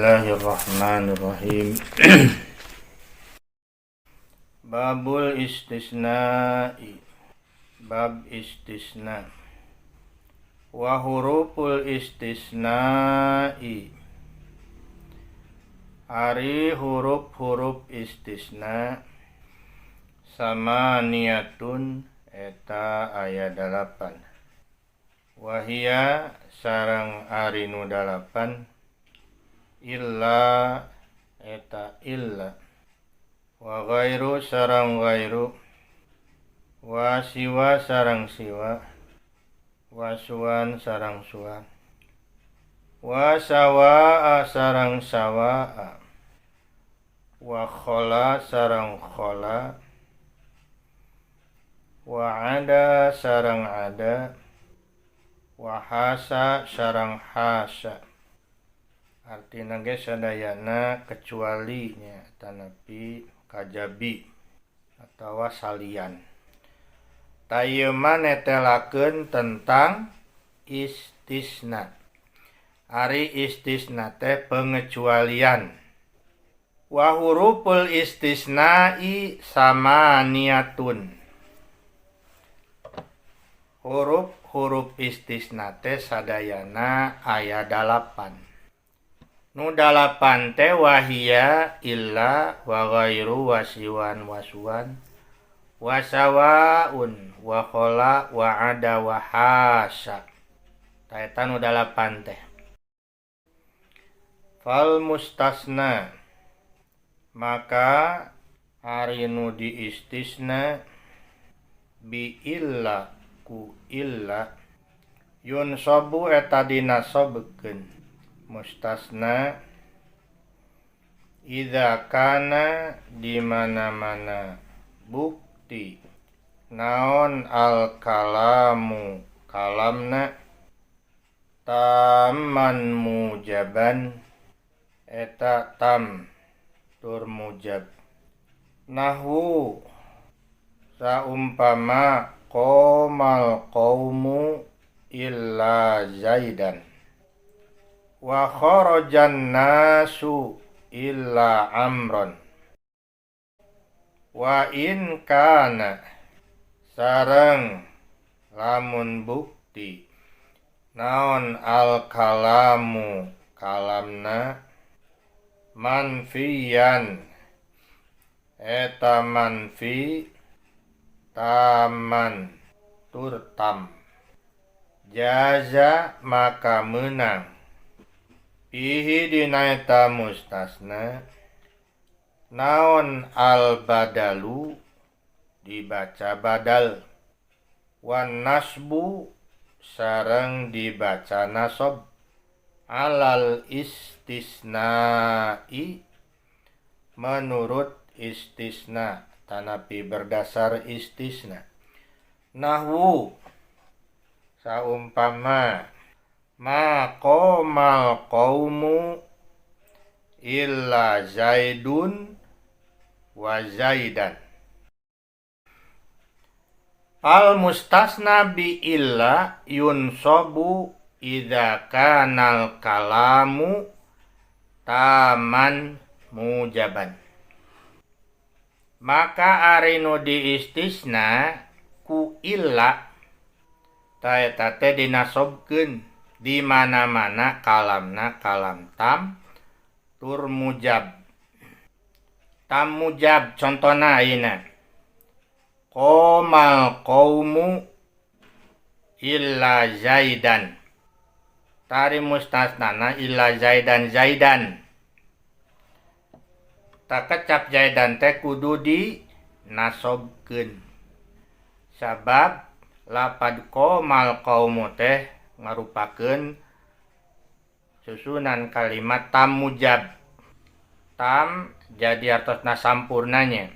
Bismillahirrahmanirrahim. Babul istisna'i, bab istisna. Wa huruful istisna'i, ari huruf-huruf istisna, samaniyatun eta aya 8. Wahia sareng ari nu 8, illa eta illa, wa ghairu sareng ghairu, wa siwa sareng siwa, wa suwan sareng suwan, wa sawaa sareng sawaa, wa khala sareng khala, wa ada sareng ada, wa hasa sareng hasa. Artina ge sadayana kecuali nya tanapi kajabi atawa salian. Tah ieu mah netelakeun tentang istisna. Ari istisna teh pengecualian. Wa huruful istisna'i samaniyatun. Huruf-huruf istisna teh sadayana aya 8. Nu 8 teh wahia illa wa ghairu wa siwan wa suwan wa sawaun wa khala wa ada wa hasa. Ta eta nu 8 teh. Fal mustasna, maka ari nu diistisna bi illa ku illa yunsabu eta dinasobkeun mustasna idza kana di mana-mana bukti naon al kalamu kalamna taman mujaban eta tam tur mujab nahwu saumpama qomal qaumu illa zaidan wa kharajan nasu illa amron wa in kana sareng lamun bukti naon al kalamu kalamna manfiyan eta manfi taman tur tam jaza maka menang fihi dina eta mustasna naon al badalu dibaca badal wan nasbu sareng dibaca nasab alal istisna'i menurut istisna tanapi berdasar istisna nahwu saumpama ma qomal qaumu illa zaidun wa zaidan. Al mustasna bi illa yunsabu idza kanal kalamu taman mujaban. Maka ari nu diistisna ku illa ta eta teh dinasobkeun di mana-mana kalamna kalam tam tur mujab. Tam mujab contona ayeuna. Qomal qaumu illa zaidan. Tari mustasnana illa zaidan zaidan. Takecap zaidan teh kudu dinasobkeun. Sabab lapad qomal qaumu teh ngarupakeun susunan kalimat tam mujab. Tam jadi artosna sampurnanya.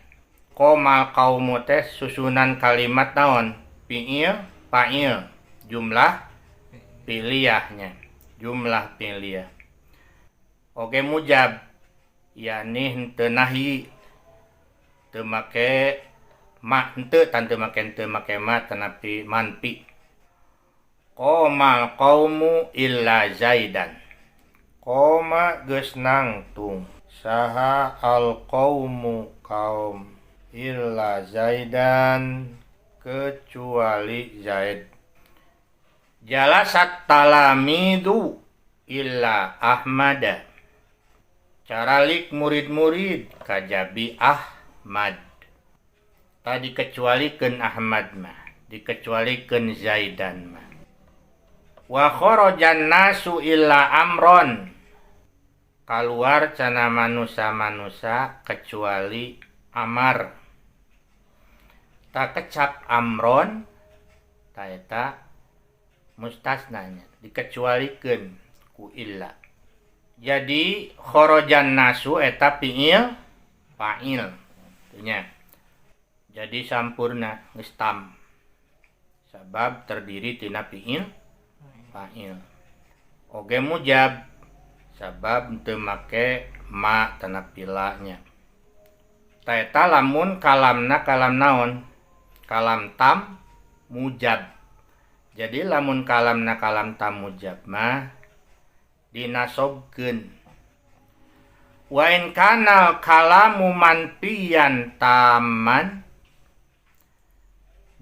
Qomal qaumu teh susunan kalimat naon? Fi'il, fa'il, jumlah pilihahnya, jumlah pilih. Oke mujab, yakni henteu nahi, teu make ma henteu tan teu make henteu make ma tanapi manfi. Qomal qaumu illa zaidan. Qoma geus nangtung saha al qaumu kaum illa Zaidan kecuali Zaid. Jalasat talamidu illa Ahmada. Caralik murid-murid kajabi Ahmad. Tadi dikecualikeun Ahmad mah, dikecualikeun Zaidan mah. Wa kharajan nasu illa Amron. Kaluar cana manusa-manusa kecuali Amar. Tak kecap Amron ta eta mustasnanya, dikecualikeun ku illa. Jadi kharajan nasu eta fi'il fa'il nya. Jadi sampurna geus tam. Sabab terdiri tina fi'il fa'il. Oge mujab sabab teu make ma tanapi la nya. Ta eta lamun kalamna kalam naon? Kalam tam mujab. Jadi lamun kalamna kalam tam mujab mah dinasobkeun. Wa in kanal kalamu manfiyan taman,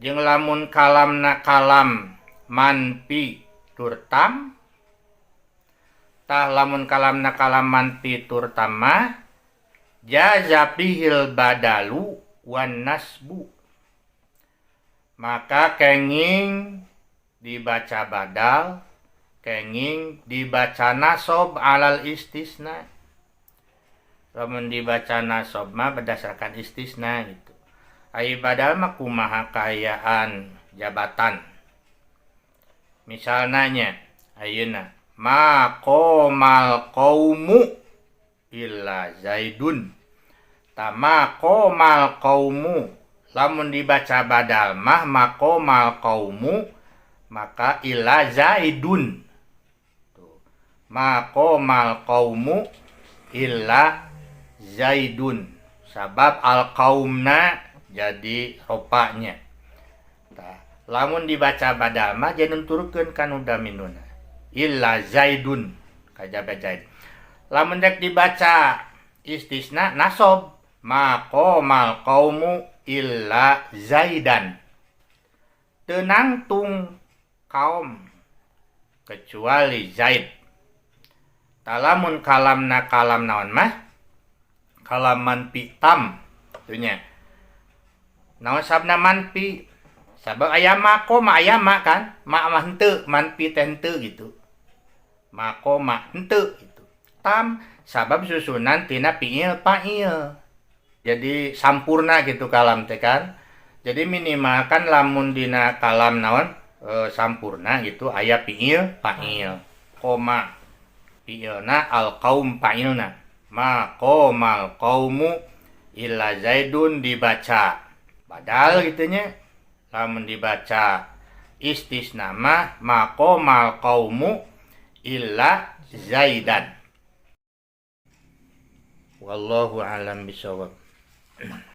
jeung lamun kalamna kalam manfi tur tam, tah lamun kalamna kalam manfi tur tam mah jaza fihil badalu wan nasbu, maka kenging dibaca badal, kenging dibaca nasob alal istisna. Lamun dibaca nasob mah berdasarkan istisna gitu. Ai badal mah kumaha kaayaan jabatan. Misalnya nya ayeuna ma qomal qaumu illa Zaidun. Ta ma qomal qaumu lamun dibaca badal mah ma qomal qaumu maka illa Zaidun. Tuh. Ma qomal qaumu illa Zaidun. Sabab al qaumna jadi ropanya. Tah, lamun dibaca badal mah jadi nuturkeun kanu daminuna. Illa Zaidun kajaba Zaid. Lamun rek dibaca istisna nasob ma qomal qaumu illa Zaidan. Teu nangtung kaum kecuali Zaid. Tah lamun kalamna kalam naon mah? Kalam manfi tam tuh nya. Naon sabna manfi? Sabab aya ma qoma aya ma kan? Ma mah henteu, manfi teh henteu gitu. Ma qoma henteu gitu. Tam sabab susunan tina fi'il fa'il. Jadi sampurna gitu kalam teh kan. Jadi minimal kan lamun dina kalam naon sampurna gitu aya fi'il fa'il. Qoma fi'ilna al qaum fa'ilna. Ma qomal qaumu illa Zaidun dibaca badal gitu nya. Lamun dibaca istisna mah ma qomal qaumu illa Zaidan. Wallahu alam bisawab.